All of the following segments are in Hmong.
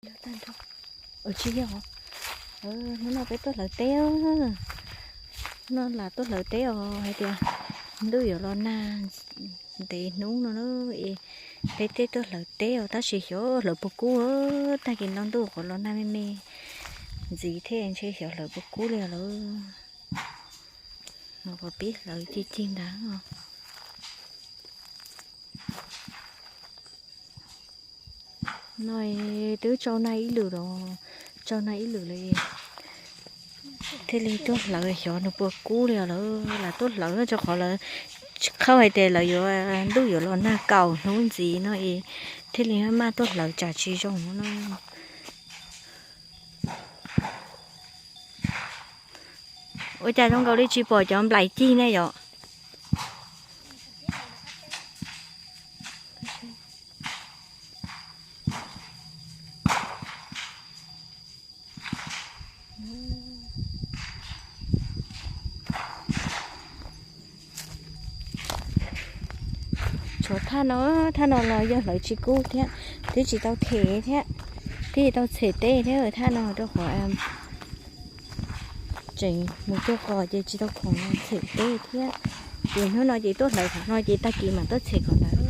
Tsis yog, hnub no peb tuaj hlawv teb, hnub no lam tuaj hlawv teb os, hais tias ntuj yuav los nag ntev hnub no na, es peb tej tuaj hlawv teb os, tab sis xyov hlawv puas kub, tag kis no ntuj qhuav los nag me me ntxiv thiab ntshe xyov hlawv puas kub li lawm. Qhov pib hlawv cig cig ntag. No twb tsau nag ib lwm los, tsau nag ib lwm lawm, thiaj li tuaj hlawv xyov nws puas kub li lawm. Lam tuaj hlawv rau qhov lawv qhab hais tias lawv yuav, ntuj yuav los nag kaum hnub ntxiv no es thiaj li maj tuaj hlawv tsam tsis zoo no. Ua cas zoo nkaus li tsis pom cov nplaim cig ne yom? Tshuav thaj no, thaj no los yog hlawv tsis kub thiab, twb tsis tau them thiab, twb tsis tau them teb thiab thaj no rau qhov tseem mus cuag qos ces tsis tau khoom them teb thiab. Ces hnub no ces tuaj hlawv qhov no ces tag kis mam tuaj them qhov ntawd.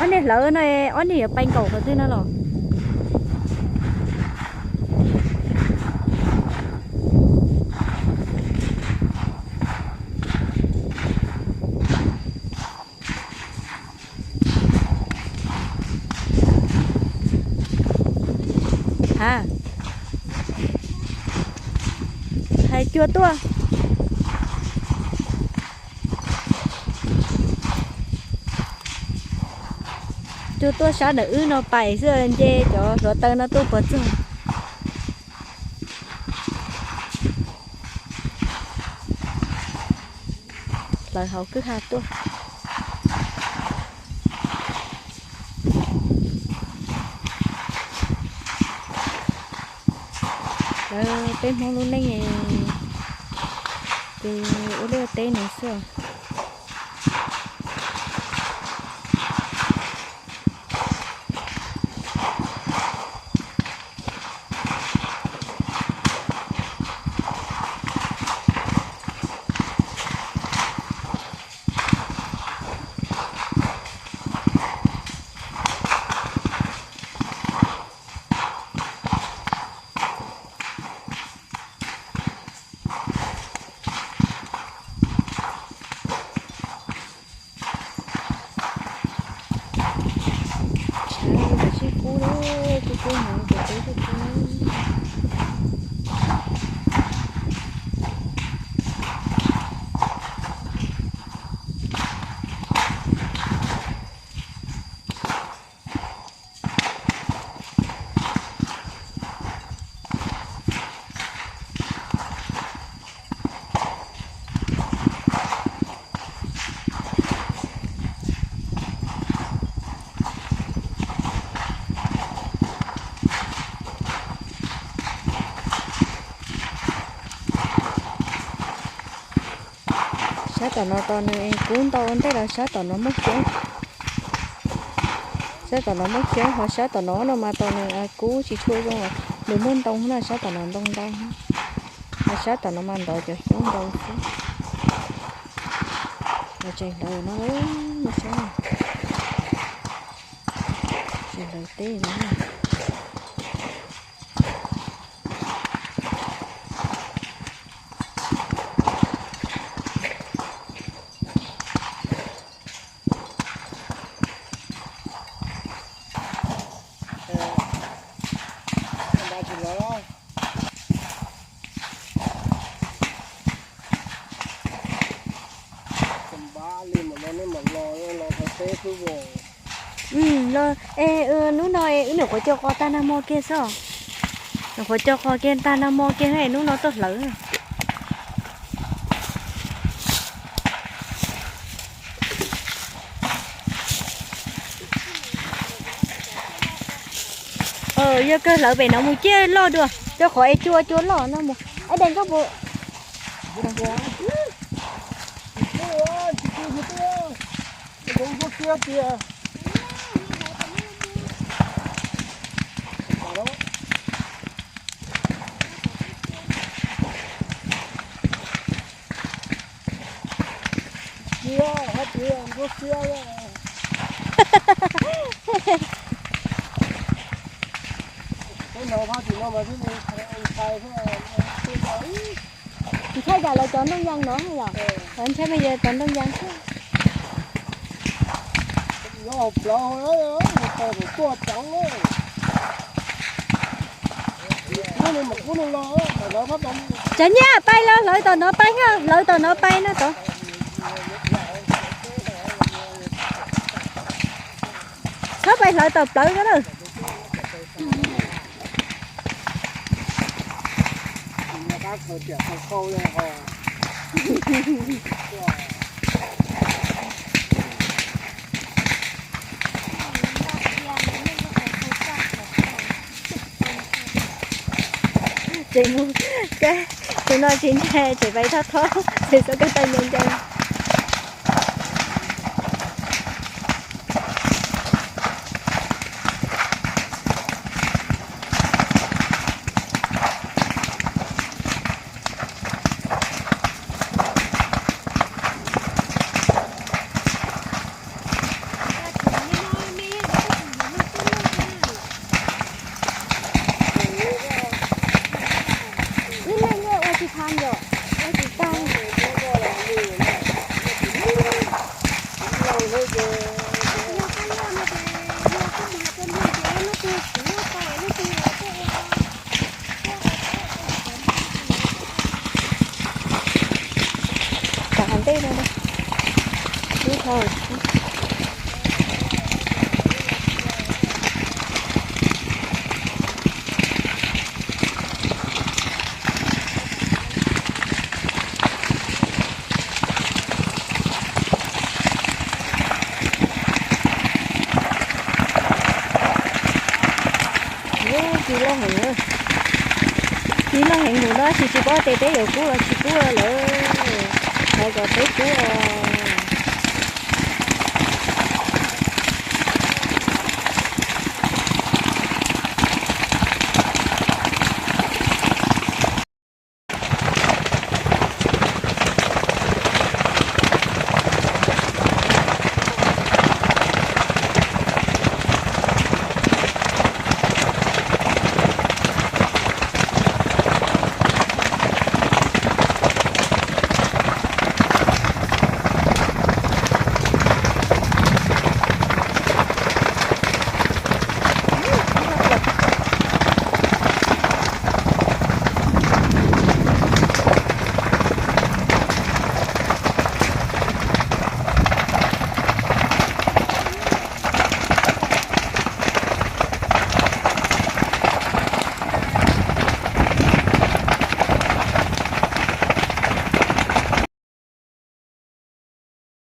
Ob niag hlawv no, ob niag yuav pais nkaum qhov twg no los? Ha, hais cua tuaj. Cua tuaj sab ntawm wb no pais xwb, nce cov hluav taws no tuaj puas txog. Hlawv hauv kwj ha tuaj. Lawv peb Hmoob lub neej ces ua liaj teb no xwb. Sib kub, kub kub mus ces peb tuaj kub. Sab tom no tos nws kub ntau ua ntej los sab tom no muaj xyoob. Sab tom no muaj xyoob, ho sab tom no no mas tos nws kub tsis tshua zoo, nws muaj ntoo na, sab tom no ntoo ntau, ho sab tom no mas ntov cov xyoob ntau xwb. Tseem hlawv no, saib, tseem hlawv teb no. Los, es, hnub no es wb nyuam qhuav cog qos tag nag hmo kiag xwb. Nyuam qhuav cog qos kiag tag nag hmo kiag, hnub no tuaj hlawv. Cov kawg hlawv pem no mus ciaj loj dua, rau qhov es cua cua loj no mus. Ab, dees koj puas? Ntshai cas lawv cov ntoo yas no yom? Lawv ntshai mas yog cov ntoo yas thiab. Cov nyaj pais los hlawv tom no pais, hlawv tom no pais no tod. Txhob pais hlawv tom plawv no na. Tseem mus, tus no tsis ntshai, tseem pais thob thob, tseem xov koj tau ncaws ncaws. Ib leeg ua tsis tau yom, ua tsis tau. Tam ntej no, ib thaum Tsis loj heev, tsis loj heev mus no tsis tsis paub tias peb yuav kub los tsis kub lawm, thov kom peb kub os.